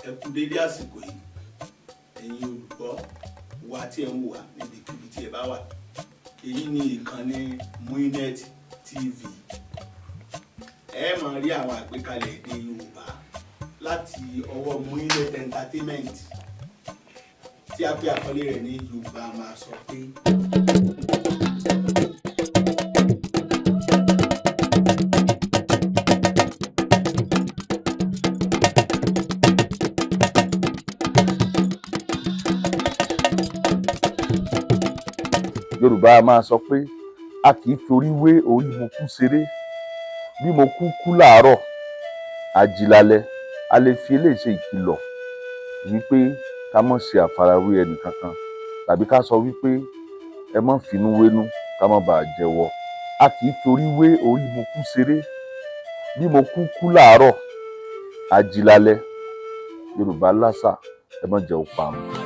Ẹ kú dédé àsìkò yìí, ẹ̀yin olùgbọ́ wa tí ẹ ń wò wá níbikíbi tí ẹ bá wà. Èyí ni ìkànnì Muinet TV. Ẹ máa rí àwọn àgbékalẹ̀ èdè Yorùbá láti ọwọ́ Muinet Entertainment tí a pè àkọlé rẹ̀ ní Yorùbá Máa Sọ Pé. Yorùbá a máa sọ pé a kì í forí wé orí mo kú ṣeré. Bí mo kú kú láàárọ̀, a jí lálẹ́. A lè fi eléyìí ṣe ìkìlọ̀ wípé ká má ṣe àfarawé ẹnì kankan, tàbí ká sọ wípé ẹ má finú wénú, ká má bàa jẹ́wọ́. A kì í forí wé orí mo kú ṣeré. Bí mo kú kú láàárọ̀, a jí lálẹ́. Yorùbá lásà, ẹ má jẹ́ ó parun.